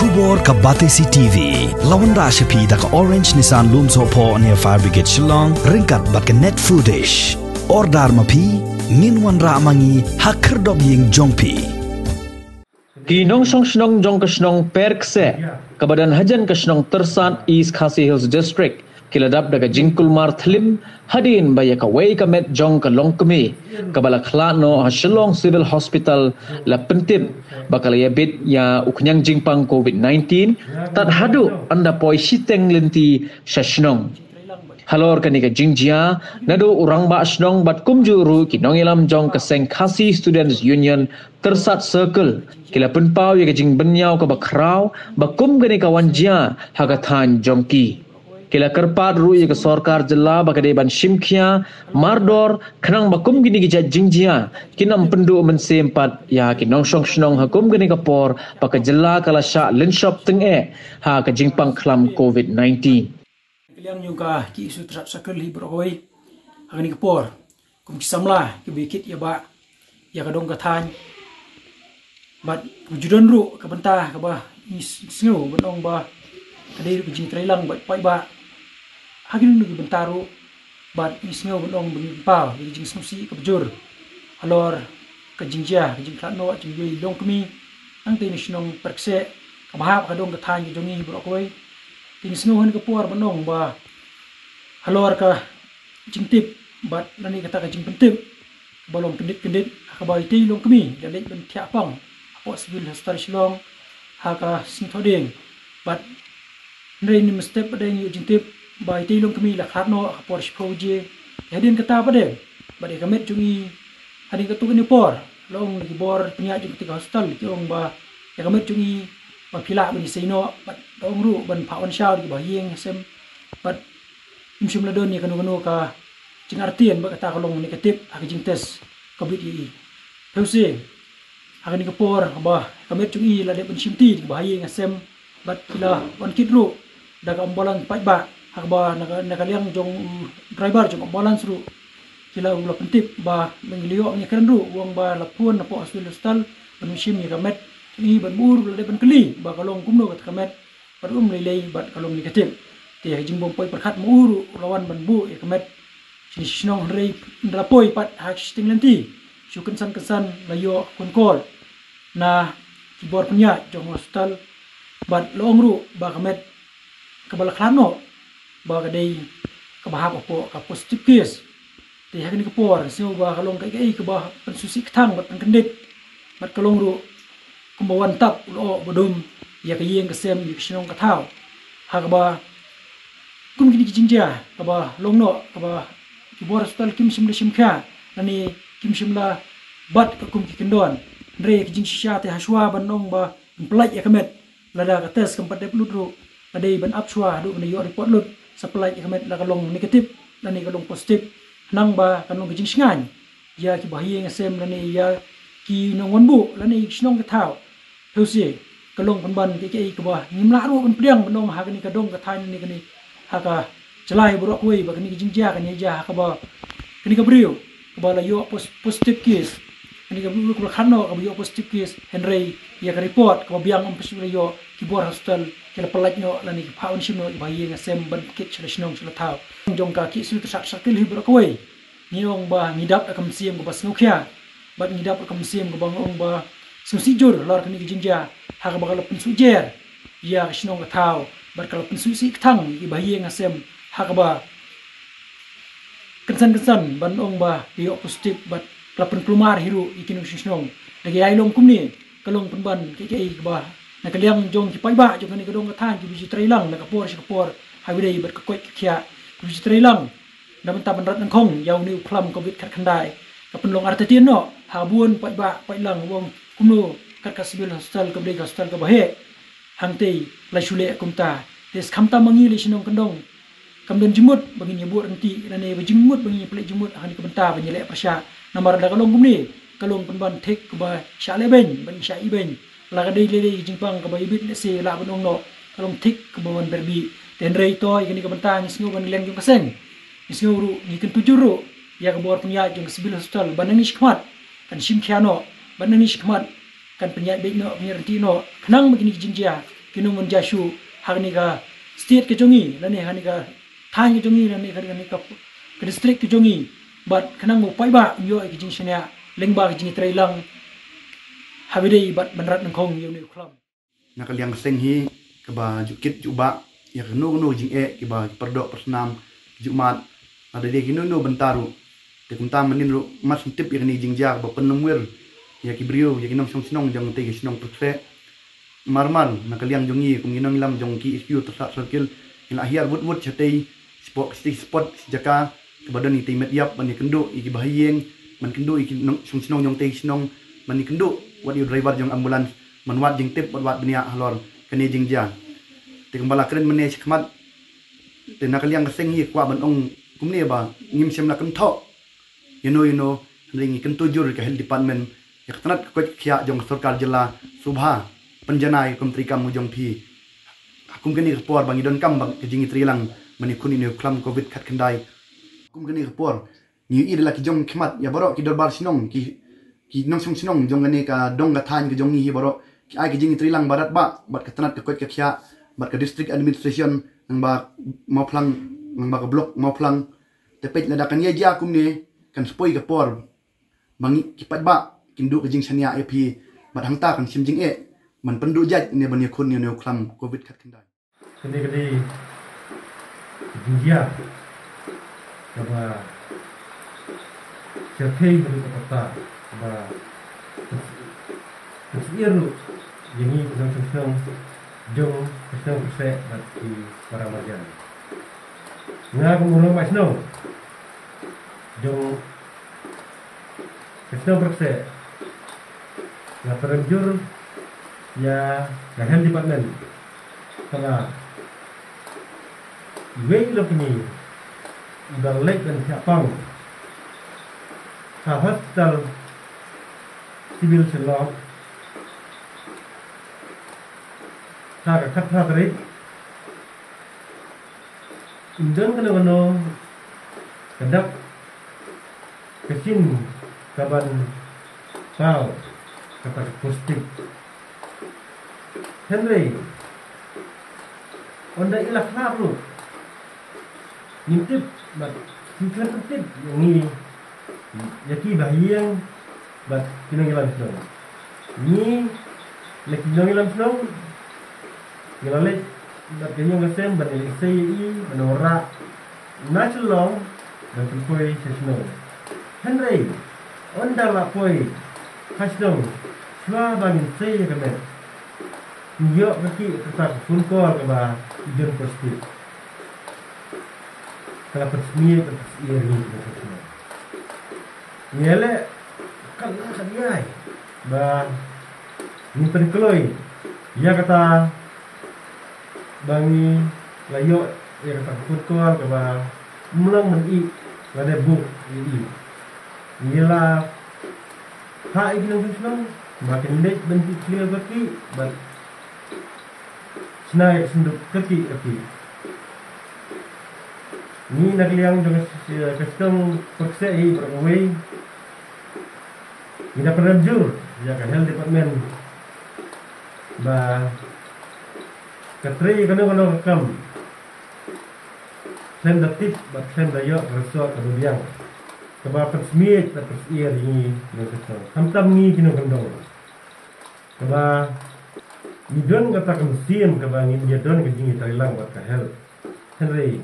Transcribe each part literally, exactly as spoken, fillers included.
Khubor ka Batesi T V. La wanrah sha phi da ka Orange Nissan Lumsohphoh near Fire Brigade Shillong, ryngkat bad ka Net Foodish. Order ma phi, ngin wanrah ma ngi ha khyrdop ïing jong phi. Ki nongshong shnong jong ka shnong Perkseh, kaba don hajan ka shnong Tyrsad, East Khasi Hills District, ki la dap da ka jingkulmar thlim hadien ba ïa kawei ka met jong ka longkmie kaba la khlad noh ha Shillong Civil Hospital la pyntip ba ka la ïabit ïa u khñiang jingpang covid nineteen, tad haduh ynda poi shiteng lynti sha shnong. Halor kane ka jingjia, naduh u rangbah shnong bad kumjuh ruh ki nongïalam jong ka seng Khasi Students Union Tyrsad Circle, ki la pynpaw ïa ka jingbynñiaw kaba khraw ba kum kane ka wan jia ha ka thaiñ jong ki. Ki la kyrpad ruh ïa ka sorkar jylla ba ka dei ban shim khia mardor khnang ba kum kine ki jait jingjia kin ym pynduh mynsiem pat ïa ki nongshong shnong ha kum kane ka por ba ka jylla ka la shah lynshop tyngeh ha ka jingpang khlam covid nineteen. Ka liang jong ka K S U Tyrsad Circle hi baroh kawei, ha kane ka por kum ki samla kiba ïa kit ïa bah ïa ka dong ka thaiñ. Bad ka ju don ruh ka bynta kaba ngi s-, sngew ban ong ba ka dei ruh ka jingtrei lang bad paidbah ha kine ki bynta ruh. Bad ngi sngew ban ong ban pynpaw ïa ka jingsngewsih kaba jur halor ka jingjia, ka jingkhlad noh jong iwei i longkmie nangtei na shnong Perkseh kaba hap ka dong ka thaiñ ka jong ngi baroh kawei. Te ngi sngew ha kane ka por ban ong ba halor ka jingtip bad lane kata ka jingpyntip ba long kyndit kyndit ha kaba itei i longkmie la leit ban thiah pang hapoh Civil Hospital Shillong ha ka sngi Thohdieng. Bad hynrei mynstep pat dang ïoh jingtip ba itei i longkmie la khlad noh ha ka por shiphew baje. Hadien kata pat dang bad ïa ka met jong i hadien katto katne por la ong ki bor pynïaid jong katei ka hospital ki ong ba ïa ka met jong i ba phi lah ban ïasei noh bad la ong ruh ban phah wan shaw da ki bahaïing hasem. Bad ym shym la don ïa kano kano ka jingartatien ba kata ka long negative ha ka jingtest ka bit ïa i. Phewse ha kane ka por ba ka met jong i la dep ban shimti da ki bahaïing hasem bad ki la wan kit ruh da ka ambulance paidbah ha kaba na ka, na ka liang jong u driver jong ambulance ruh ki la, u la pyntip ba ngi la ïoh ngi kren ruh u ong ba la phone hapoh Civil Hospital ban shim ïa ka met jong i bad ma u ruh la dep ban kylli ba ka long kumno kata ka met. Bad um lei lei bad ka long negative. Te ha ka jingbym poi pyrkhat ma u ruh u la wan ban buh ïa ka met shane sha shnong hynrei ynda la poi pat ha ka shiteng lynti shu kynsan kynsan la ïoh phone call na ki bor pynïaid jong hospital bad la ong ruh ba ka met kaba la khlad noh ba ka dei kaba hap hapoh ka positive case. Te ha kane ka por sngew ba ka long kaei kaei kaba pynsngewsih kthang bad pynkyndit bad ka long ruh kumba wan tap u lyoh ba dum ïa ka ïing ka sem ïa ka shnong ka thaw. Ha kaba kum kine ki jingjia kaba long noh kaba ki bor hospital kim shym la shim khia lane kim shym la bat ka kum ki kyndon. Hynrei ka jingshisha te ha shuwa ban ong ba ban pyllait ïa ka met lada ka test kam pat dep lut ruh ka dei ban ap shuwa haduh ban ïoh report lut sa pyllait ïa ka met la ka long negative lane ka long positive. Khnang ba kan long ka jingshngaiñ ïa ki bahaïing hasem lane ïa ki nongwan buh lane ïa ki shnong ki thaw. Phewse ka long pynban kaei kaei kaba ngim lah ruh ban pdiang ban ong ha kane ka dong ka thaiñ lane kane ha ka jylla baroh kawei ba kane ka jingjia kan ïa jia ha kaba kane ka briew kaba la ïoh pos-, positive case. Kane ka briew kaba la khlad noh kaba ïoh positive case hynrei ïa ka report kaba biang ym pat shu la ïoh, ki bor hospital ki la pyllait noh lane ki phah wan shim noh ïa ki bahaïing hasem ban kit sha la shnong sha la thaw. Jong ka K S U Tyrsad Circle hi baroh kawei ngi ong ba ngi dap da ka mynsiem kaba sngewkhia bad ngi dap da ka mynsiem kaba nga ong ba sngewsih jur halor kane ka jingjia ha kaba ka la pynsujor ïa ka shnong ka thaw bad ka la pynsngewsih kthang ïa ki bahaïing hasem ha kaba kynsan kynsan ban ong ba ka ïoh positive bad ka la pynkulmar hi ruh ïa ki nongshong shnong. Da ka ïai long kumne ka long pynban kaei kaei kaba na ka liang jong ki paidbah jong kane ka dong ka thaiñ kiba ju trei lang na ka por sha ka por ha kaba ïadei bad ka koit ka khiah kiba ju trei lang na bynta ban rat nyngkong ïa une u phlam covid khatkhyndai. Ka pynlong artatien noh ha bun paidbah paidlang u ong kumno kat ka Civil Hospital kaba dei ka hospital kaba heh hangtei la shu leh kumta. Te khamtam ma ngi lei shnong kyndong kam don jingmut ba ngin ïa buh ryntih lane ba jingmut ba ngin ïa pynleit jingmut ha kane ka bynta ban ïa leh pyrshah. Namar da ka long kumne ka long pynban thik kaba shah leh beiñ ban shah ibeiñ. La ka dei lei lei ka jingpang kaba ibit lehse lah ban ong noh ka long thik kaba wan ber bih. Te hynrei to ïa kane ka bynta ngi sngew ban liang jong ka seng ngi sngew ruh ngi kyntu jur ruh ïa ka bor pynïaid jong ka Civil Hospital ban nangne shakhmat kan shim khia noh ban nangne shakhmat kan pynïaid beit noh pynïaid ryntih noh khnang ba kine ki jingjia Kino mon ja shu ha kane ka state ka jong ngi, lane ha kane ka thaiñ ka jong ngi, lane ha kane ka, ka district ka jong ngi. Bad khnang ba u paidbah un ïoh ïa ka jingshaniah lyngba ka jingïatreilang ha ba dei bad ban rat nyngkong ïa une u khlam. Na ka liang ka seng hi kaba ju kit ju bah ïa kano kano ka jingeh kiba ki pyrdoh pyrsnam ki ju mad. Lada dei kino kino bynta ruh. Te kumta mynnin ruh mar shu tip ïa kane ka jingjia kaba pynlumwir ïa ki briew, ïa ki nongshong shnong jong kata ka shnong Pyrtheh. Mar mar na ka liang jong ngi kum ki nongïalam jong ki S P O Tyrsad Circle, ngi la hiar wut wut shatei, spot, spot, jaka kaba don ïa kitei met ïap ban ïakynduh ïa kiba ha ïing, ban kynduh ïa ki nongshong shnong jong kitei ki shnong, ban ïakynduh wat ïa u driver jong ambulance ban wad jingtip, wat wad bniah halor kane ka jingjia. Te kumba la kren mynne shakhmat, te na ka liang ka seng hi kwah ban ong kumne ba ngim shym la kynthoh ïano ïano, hynrei ngi kyntu jur ïa ka Health Department, ïa ka tnat ka koit ka khiah jong ka sorkar jylla, sngewbha pynjanai ïa ka kam treikam ka jong phi ha kum kane ka por ba ngi donkam ba ka jingïatreilang ban ïakhun ïa une u khlam Covid khatkhyndai. Kum kane ka por ngi ïohi da la ki jong khmat ïa baroh ki dorbar shnong, ki, ki nongshong shnong jong kane ka dong ka thaiñ ka jong ngi hi baroh ki ai ka jingïatreilang ba radbah bad ka tnat ka koit ka khiah bad ka district administration nangba Mawphlang, nangba ka block Mawphlang. Te peit lada kan ïa jia kumne kan sa poi ka por ba ngi ki paidbah kin duh ka jingshaniah ïa phi bad hangta kan shim jingeh ban pynduh jait ne ban ïakhun ïa une u khlam Covid khatkhyndai. Kane ka dei ka jingjia kaba shyrkhei haduh katta kaba pynsyier ruh ïa ngi ki nongshong shnong jong ka shnong Pyrtheh bad ki para marjan. Nga kum u rangbah shnong jong ka shnong Pyrtheh nga pynrem jur ïa ka Health Department. Kaba iwei i lok kmie iba leit ban thiah pang ha hospital Civil Shillong ha ka khatphra tarik. Ym don kano kano ka dak ka shin kaban paw kata ka positive. Hynrei ynda i la khlad ruh ngim tip bad ki khlem tip ïa ngi, ïa ki ba ha ïing bad ki nongïalam shnong. Ngi la ki nongïalam shnong ngi la leit bad ka ïing ka sem ban ïalehse ïa i ban wanrah na Shillong ban pynpoi sha shnong. Hynrei ynda la poi ha shnong shuwa ba ngin sei ïa ka met, ngi ïoh ka ki kata ka phone call kaba i don positive. Ka la pynsmit ka pynsyier ngi ka shnong. Ngi leh kat la kat ïai ba ngin pynkloi ïa kata ba ngi la ïoh ïa kata ka phone call kaba ym long ban ïeh lane buh ïa i. Ngi la phah ïa ki nongshong shnong ba kin leit ban ïeh khlem ka ki bad shna ïa ka synduk ka ki ka ki. Ngi na ka liang jong ka shnong Pyrtheh hi baroh kawei ngi da pynrem jur ïa ka Health Department ba ka trei kano kano ka kam khlem da tip bad khlem da ïoh ka result kaba biang kaba pynsmit bad pynsyier ïa ngi nongkyndong, khamtam ngi ki nongkyndong. Kaba ngi don kata ka mynsiem kaba ngin ïa don ka jingïatreilang bad ka health. Hynrei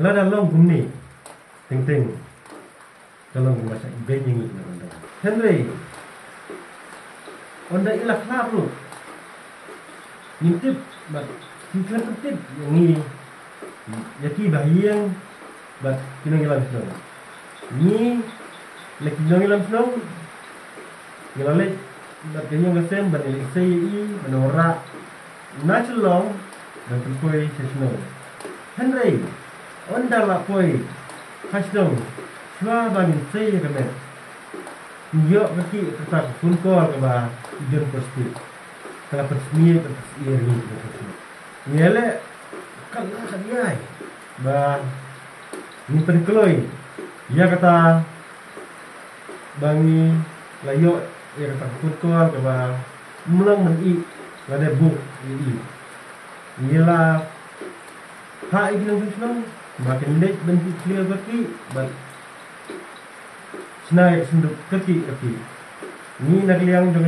lada long kumne teng teng ka long kumba shah ibeiñ ïa ngi nongkyndong. Hynrei ynda i la khlad ruh ngim tip bad ki khlem pyntip ïa ngi, ïa ki ba ha ïing bad ki nongïalam shnong. Ngi la ki nongïalam shnong ngi la leit bad ka ïing ka sem ban ïalehse ïa i ban wanrah na Shillong ban pynpoi sha shnong. Hynrei ynda la poi ha shnong shuwa ba ngin sei ïa ka met, ngi ïoh ka ki kata ka phone call kaba i don positive. Ka la pynsmit ka pynsyier ngi ka shnong. Ngi leh kat la kat ïai ba ngin pynkloi ïa kata ba ngi la ïoh ïa kata ka phone call kaba ym long ban ïeh lane buh ïa i. Ngi la ha i ki nongshong shnong ba kin leit ban kit khlieh ka ki bad shna ïa ka synduk ka ki ka ki. Ngi na ka liang jong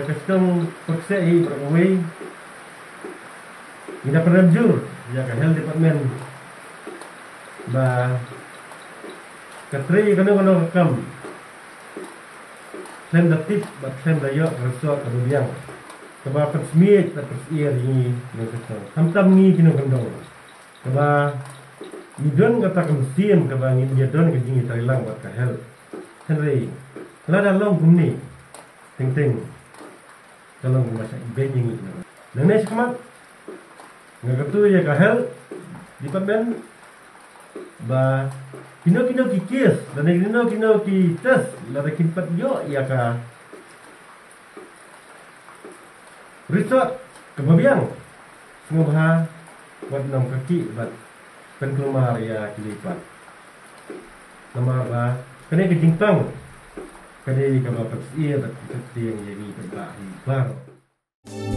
ka shnong Pyrkseh hi bad kawei, ngi da pynrem jur ïa ka health department ba ka trei ïa kano kano ka kam khlem da tip bad khlem da ïoh ka result kaba biang, kaba pynsmit bad pynsyier ïa ngi nongshong shnong, khamtam ngi ki nongkyndong. Kaba ngi don kata ka mynsiem kaba ngin ïa don ka jingïatreilang bad ka health. Hynrei lada long kumne, teng teng ka long kumba shah ibeiñ ïa ngi. Nangne shakhmat nga kyntu ïa ka health department ba kino kino ki case lane kino kino ki test lada kin pat ïoh ïa ka result kaba biang, sngewbha wat nang kaki bad pynkulmar ïa ki lei pat. Namar ba kane ka jingpang ka dei kaba pynsyier bad pynsyier ïa ngi paidbah hi baroh.